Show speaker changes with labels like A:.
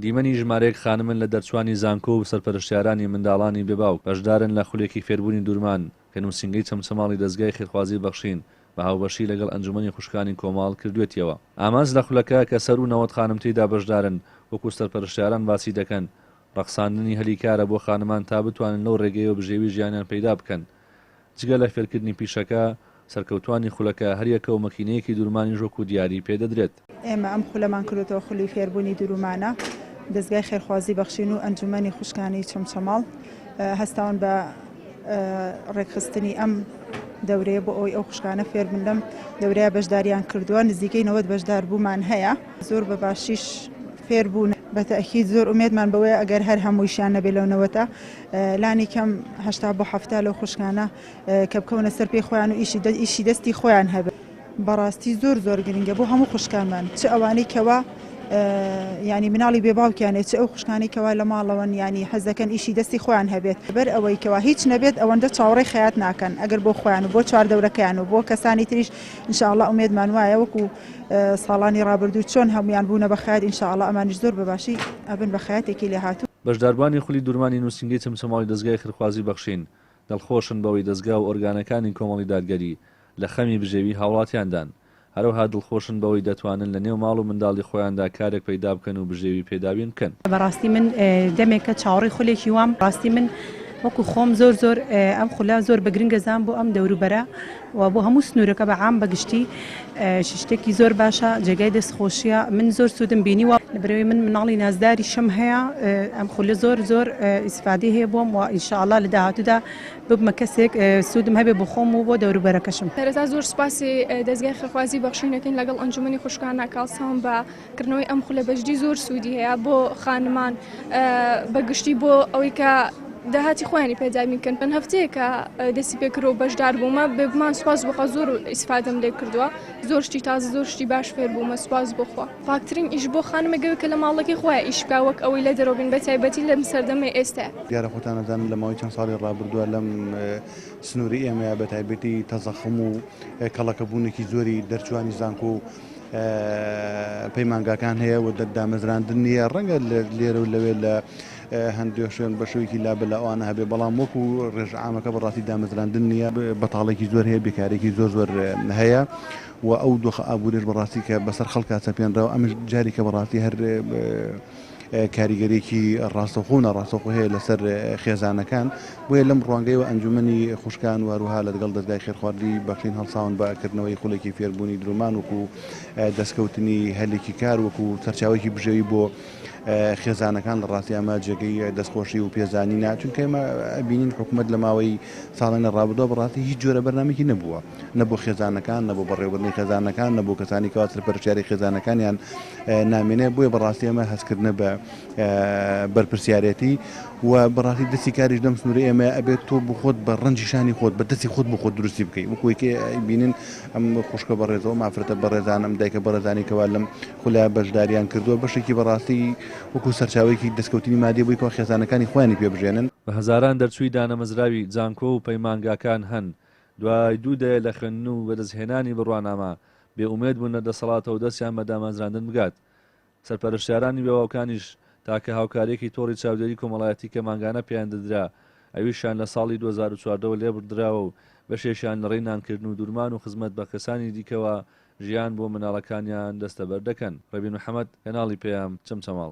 A: دیمەنی ژمارەیەک خانمن لە دەرچوانی زانکۆ و سەرپەرشتیارانی منداڵانی بێ باوک بەشدارن لە خولێکی فێربوونی دوورمان کە نووسینگەی چەمچەماڵی دەزگای خێرخوازی بەخشین بە هاوبەشی لەگەڵ ئەنجومەنی خوشکانی کۆماڵ کردوێتیەوە. ئامانج لە خولەکە کە سەروو 90 خانم تێیدا بەشدارن وەکو سەرپەرشتیاران باسی دەکەن ڕەخساندنی هەلی کارە بۆ خانمان تا بتوانن لەو ڕێگەیەوە بژێوی ژیانیان پەیدا بکەن. جگە لە فێرکردنی پیشەکە، سەرکەوتووانی خولەکە هەریەکە و مەکینەیەکی دروومانیش وەکو دیاری پێدەدرێت.
B: ئێمە ئەم خولەمان کردۆتەوە خولی فێربوونی دروومانە، دەزگای خێرخوازی بەخشین و ئەنجومەنی خوشکانی چەمچەماڵ هەستاون بە ڕێکخستنی ئەم دەورەیە بۆ ئەوەی ئەو خوشکانە فێربن لەم دەورەیە بەشداریان کردووە نزیکەی 90 بەشداربوومان هەیە زۆر بە باشیش فێربوون بە تەئکید زۆر ئومێدمان بەوەیە ئەگەر هەر هەموویشیان نەبێ لەو نەوەتە لانی کەم 80 بۆ 70 لەو خوشکانە کە بکەونە سەر پێی خۆیان و ئیشی ئیشی دەستی خۆیان هەبێت. بەڕاستی زۆر زۆر گرنگە بۆ هەموو خوشکانمان چ ئەوانەی کەوا یانی مناڵی بێ باوکیان هەیە چ ئەو خوشکانەی کەوا لە ماڵەوەن یانی حەز دەکەن ئیشی دەستی خۆیان هەبێت لەبەر ئەوەی کەوا هیچ نەبێت ئەوەندە چاوەڕێی خەیات ناکەن ئەگەر بۆ خۆیان و بۆ چواردەورەکەیان و بۆ کەسانی تریش ان شاء اللە ئومێدمان وایە وەکو ساڵانی ڕابردوو چۆن هەموویان بوونە بە خەیات ان شاء اللە ئەمانیش زۆر بە باشی ئەبن بە خەیاتێکی لێهاتوو.
A: بەشداربووانی خولی دورمانی نووسینگەی چەمچەماڵی دەزگای خێرخوازی بەخشین دڵخۆشن بەوەی دەزگا و ئۆرگانەکانی کۆمەڵی دادگەری لە خەمی بژێوی هاوڵاتیاندان، هەرەوها دڵخۆشن بەوەی دەتوانن لە نێو ماڵ و منداڵی خۆیاندا کارێک پەیدا بکەن و بژێوی پێ دابین بکەن.
C: بەڕاستی من دەمێکە چاوەڕێی خولێکی وام، ڕاستی من وەکو خۆم زۆر زۆر ئەم خولە زۆر بە گرنگ ئەزانم بۆ ئەم دەوروبەرە و بۆ هەموو سنوورەکە بە عام بە گشتی شتێکی زۆر باشە جێگای دەست خۆشیە من زۆر سوودم بینیوە لەبەرئەوەی من مناڵی نازداریشم هەیە ئەم خولە زۆر زۆر ئیسفادەی هەیە بۆم و ان شاء اللە لە داهاتوودا ببمە کەسێک سوودم هەبێ بۆ خۆم و بۆ دەوروبەرەکەشم.
D: سەرەتا زۆر سوپاسی دەزگای خێرخوازی بەخشین دەکەین لەگەڵ ئەنجومەنی خوشکان کاڵساون بە کردنەوەی ئەم خولە بەجدی زۆر سوودی هەیە بۆ خانمان بە گشتی بۆ ئەوەی کە داهاتی خۆیانی پێ دابین کەن من هەفتەیەکە دەستی پێکردووە و بەشدار بوومە بێگومان سوپاس بۆ خوا زۆر ئیسفادەم لێ کردووە زۆر شتی تازە زۆر شتی باش فێر بوومە سوپاس بۆ خوا پاکترین ئیش بۆ خانمێک ئەوەیە کە لە ماڵەکەی خۆیا ئیش بکا وەک ئەوەی لە دەرەوە بین بە تایبەتی لەم سەردەمەی ئێستا.
E: دیارە خۆتان ئەزانن لە ماوەی چەند ساڵی ڕابردووە لەم سنووری ئێمەیە بە تایبەتی تەزەخم و کەڵەکەبوونێکی زۆری دەرچووانی زانکۆ و پەیمانگاکان هەیە و دامەزراندن نییە ڕەنگە لێرە و لەوێ لە هەندێک شوێن بە شێوەیەکی لا بەلا ئەوانە هەبێ بەڵام وەکو ڕێژە عامەکە بەڕاستی دامەزراندن نییە بەتاڵێکی زۆر هەیە بێکارێکی زۆر زۆر هەیە و ئەو دۆخە ئابوورێش بەڕاستی کە بەسەر خەڵکا چەپێنراوە ئەمش جارێکە بەڕاستی هەر کاریگەریەکی ڕاستەوخۆ و ناڕاستەوخۆ هەیە لەسەر خێزانەکان، بۆیە لەم ڕوانگەیەوە ئەنجومەنی خوشکان و هەروەها لەگەڵ دەزگای خێرخواردی بەخشین هەڵساون بە کردنەوەی خولێکی فێربوونی درومان وەکو دەستکەوتنی هەلێکی کار وەکو سەرچاوەیەکی بژێوی بۆ خێزانەکان لە ڕاستی ئەمە جێگەی دەستخۆشی و پێزانینە چونکە ئێمە ئەبینین حکومەت لە ماوەی ساڵانی ڕابردووە بەڕاستی هیچ جۆرە بەرنامەیەکی نەبووە نە بۆ خێزانەکان نە بۆ بەڕێوەبردنی خێزانەکان نە بۆ کەسانی کەوا سەرپەرشتیاری خێزانەکانیان نامێنێ بۆیە بەڕاستی ئەمە هەستکردنە بە بەرپرسیارەتی و بەڕاستی دەستی کاریش لەم سنوورە ئێمە ئەبێت تۆ بخۆت بە ڕەنجی شانی خۆت بە دەستی خۆت بۆ خۆت دروستی بکەی وەکوی کە بینن ئەم خوشکە بەڕێزەوە مافرەتە بەڕێزان ئەم دایکە بەڕێزانی کەوا لەم خولە بەشداریان کردووە بەشێکی بەڕاستی وەکو سەرچاوەیەکی دەستکەوتنی مادی بووی کەوا خێزانەکانی خۆیانی پێ بژێنن.
A: بە هەزاران دەرچووی دانەمەزراوی زانکۆ و پەیمانگاکان هەن دوای دوو دەیە لە خوێندن و بەدەستهێنانی بڕوانامە، بێ ئومێد بوون لە دەسەڵاتەوە دەستیان بە دامەزراندن بگات. سەرپەرشتیارانی بێواوکانیش تاکە هاوکارییەکی تۆڕی چاودێری کۆمەڵایەتی کە مانگانە پێیان دەدرا، ئەویشیان لە ساڵی 2014 وە لێبڕدراوە و بەشێکیان لەڕێی نانکردن و دورمان و خزمەت بە کەسانی دیکەوە ژیان بۆ منداڵەکانیان دەستەبەر دەکەن. ڕێبین محەمەد، کەناڵی پەیام، چەمچەماڵ.